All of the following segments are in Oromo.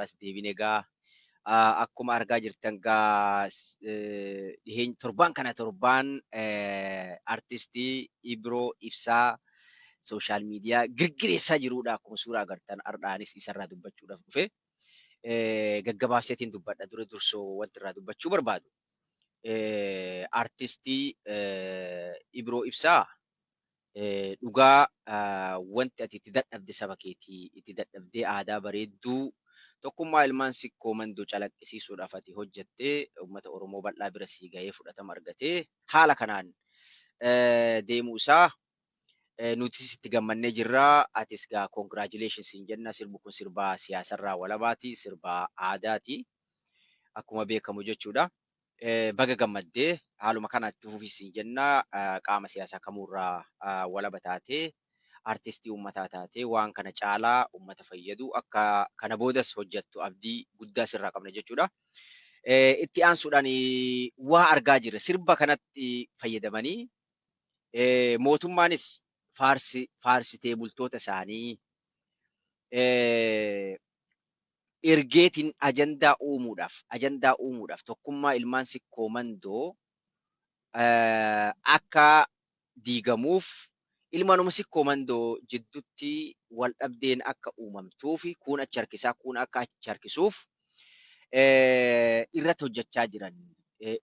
Har'as deebine gaa akkuma argaa jirtan gaa dhiheeny torbaan kana torbaan artistii Ibroo Ibsaa sooshaal miidiyaa girgireessaa jiruudha. Akkuma suuraa agartan har'aanis isarraa dubbachuudhaaf dhufe. Gaggabaabseetiin dubbadha dura dursoo wanti irraa dubbachuu barbaadu. Artistii Ibroo Ibsaa, dhugaa wanti ati itti dadhabde saba keetii itti dadhabdee aadaa bareedduu tokkummaa ilmaan Sikkoo Mandoo calaqqisiisuudhaaf ati hojjatte uummata Oromoo bal'aa bira sii gahee fudhatama argatee haala kanaan deemuu isaa nutis itti gammannee jirra. Atis gaa congratulations siin jenna. Sirbi kun sirba siyaasarraa walabaati, sirba aadaati. Akkuma beekamu jechuudha. Baga gammaddee, haaluma kanaan itti fufii siin jenna. Qaama siyaasaa kamuurraa walaba taatee, artistii uummataa taatee, waan kana caalaa uummata fayyadu akka kana boodas hojjettu abdii guddaa sirraa qabna jechuudha. Itti aansuudhaan waa argaa jirra. Sirba kanatti fayyadamanii mootummaanis faarsitee bultoota isaanii ergeetiin ajandaa uumuudhaaf tokkummaa ilmaan Sikkoo Mandoo akka diigamuuf, ilmaanuma Sikkoo Mandoo jidduutti wal dhabdeen akka uumamtuuf, kuun achi harkisaa kuun akka achi harkisuuf irratti hojjechaa jiran.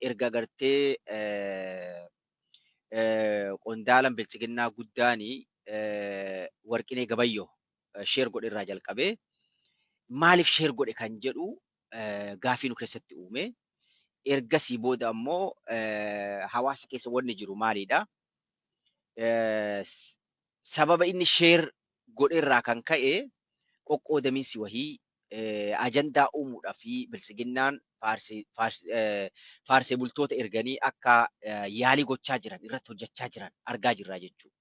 Erga agartee qondaalan bilchiginnaa guddaan Warqinee Gabayyoo share godhe irraa jalqabee, maaliif share godhe kan jedhu gaafii nu keessatti uume. Ergasii booda ammoo hawaasa keessa wanni jiru maalidha? Sababa inni share godhe irraa kan ka'e qoqqoodamiinsi wahii ajandaa uumuudhaa fi bilchiginnaan faarsee bultoota erganii akka yaalii gochaa jiran, irratti hojjechaa jiran argaa jirra jechuudha.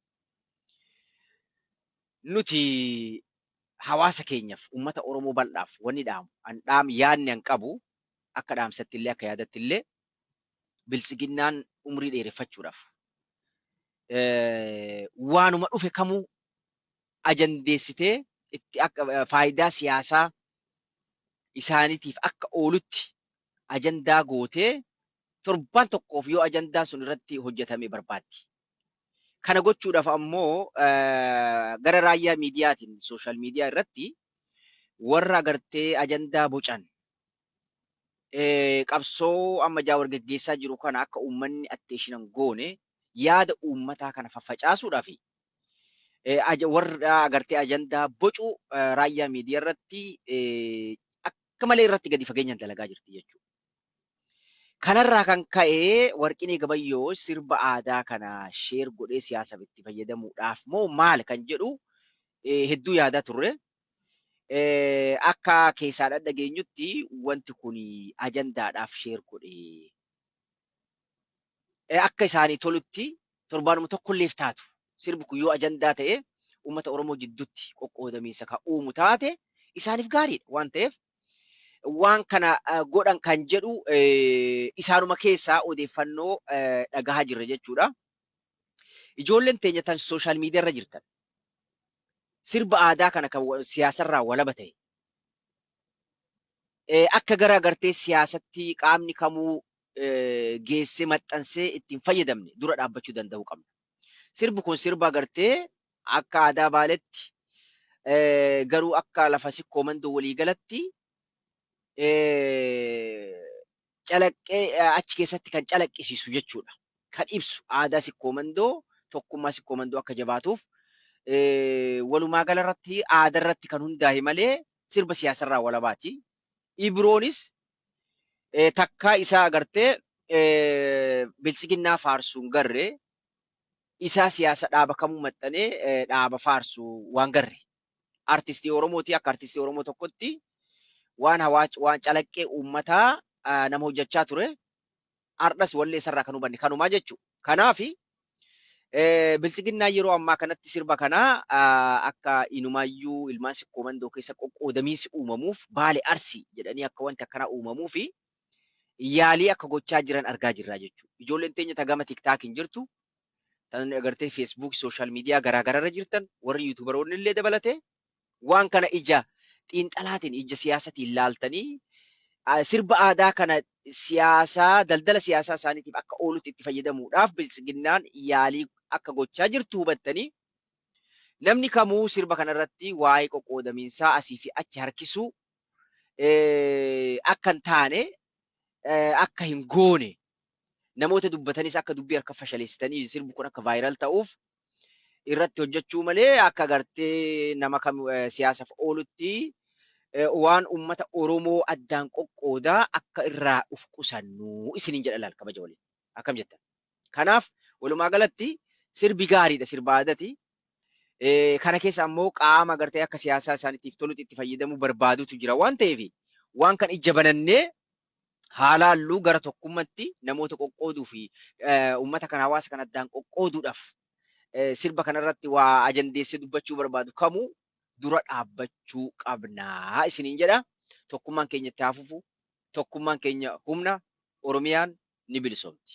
Nuti hawaasa keenyaaf, uummata Oromoo bal'aaf wanni dhaamu an dhaam yaadni an qabu, akka dhaamsatti illee akka yaadatti illee, bilchiginnaan umrii dheereffachuudhaaf waanuma dhufe kamuu ajandeessitee itti akka faayidaa siyaasaa isaaniitiif akka oolutti ajandaa gootee torbaan tokkoof yoo ajandaan sun irratti hojjetame barbaaddi. Kana gochuudhaaf ammoo gara raayyaa miidiyaatiin social media irratti warra agartee ajandaa bocan, qabsoo amma Jaawar geggeessaa jiru kana akka uummanni attention goone, yaada uummataa kana faffacaasuudhaaf warra agartee ajandaa bocuu raayyaa miidiyaa irratti akka malee irratti gadi fageenyaan dalagaa jirti jechuudha. Kanarraa kan ka'e Warqinee Gabayyoo sirba aadaa kana share godhee siyaasaaf itti fayyadamuudhaaf moo maal kan jedhu hedduu yaadaa turre. Akka keessaa dhageenyutti wanti kun ajandaadhaaf share godhe. Akka isaanii tolutti torbaanuma tokkolleef taatu sirbi kun yoo ajandaa ta'e, uummata Oromoo jidduutti qoqqoodamiinsa kan uumu taate, isaaniif gaariidha waan ta'eef waan kana godhan kan jedhu isaanuma keessaa odeeffannoo dhagahaa jirra jechuudha. Ijoolleen teenya tan social media irra jirtan, sirba aadaa kana kan siyaasarraa walaba ta'e akka gara agartee siyaasatti qaamni kamuu geessee maxxansee ittiin fayyadamne dura dhaabbachuu danda'uu qabna. Sirbi kun sirba agartee akka aadaa Baaletti, garuu akka lafa Sikkoo Mandoo waliigalatti calaqqee achi keessatti kan calaqqisiisu jechuudha. Kan ibsu aadaa Sikkoo Mandoo, tokkummaa Sikkoo Mandoo akka jabaatuuf walumaa gala irratti aadaa irratti kan hundaa'e malee sirba siyaasarraa walabaati. Ibroonis takkaa isaa agartee bilchiginnaa faarsuun garre, isaa siyaasa dhaaba kamuu maxxanee dhaaba faarsu waan garre. Artistii Oromooti, akka artistii Oromoo tokkotti waan hawaasa, waan calaqqee uummataa nama hojjechaa ture. Hardhas wallee isarraa kan hubanne kanumaa jechuudha. Kanaafi bilchiginnaa yeroo ammaa kanatti sirba kana akka inumaayyuu ilmaan Sikkoo Mandoo keessa qoqqoodamiinsi uumamuuf, Baale Arsii jedhanii akka wanti akkanaa uumamuu fi yaalii akka gochaa jiran argaa jirra jechuudha. Ijoolleen teenya ta gama TikTokiin jirtu, tan agartee Facebook, social media garaa garaarra jirtan, warri YouTuberoonni illee dabalatee waan kana ija xiinxalaatiin ija siyaasatiin laaltanii sirba aadaa kana siyaasaa daldala siyaasaa isaaniitiif akka oolutti itti fayyadamuudhaaf biltsiginnaan yaalii akka gochaa jirtu hubattanii namni kamuu sirba kanarratti waa'ee qoqqoodamiinsaa asii fi achi harkisuu akka hin taane akka hin goone namoota dubbatanis akka dubbii harka fashaleessitanii sirbi kun akka viral ta'uuf irratti hojjechuu malee akka gartee nama kam siyaasaaf oolutti waan ummata Oromoo addaan qoqqoodaa akka irraa uf qusannu isiniin jedha laal kabaja waliin. Akkam jettan? Kanaaf walumaa galatti sirbi gaariidha sirba aadaati. Kana keessa ammoo qaama gartee akka siyaasaa isaaniitiif tolutti itti fayyadamuu barbaadutu jira waan ta'eef waan kan ija banannee haalaalluu gara tokkummatti namoota qoqqooduu fi uummata kana hawaasa kana addaan qoqqooduudhaaf sirba kanarratti waa ajandeessee dubbachuu barbaadu kamuu dura dhaabbachuu qabnaa isiniin jedha. Tokkummaan keenya itti haa fufu. Tokkummaan keenya humna. Oromiyaan ni bilisoomti.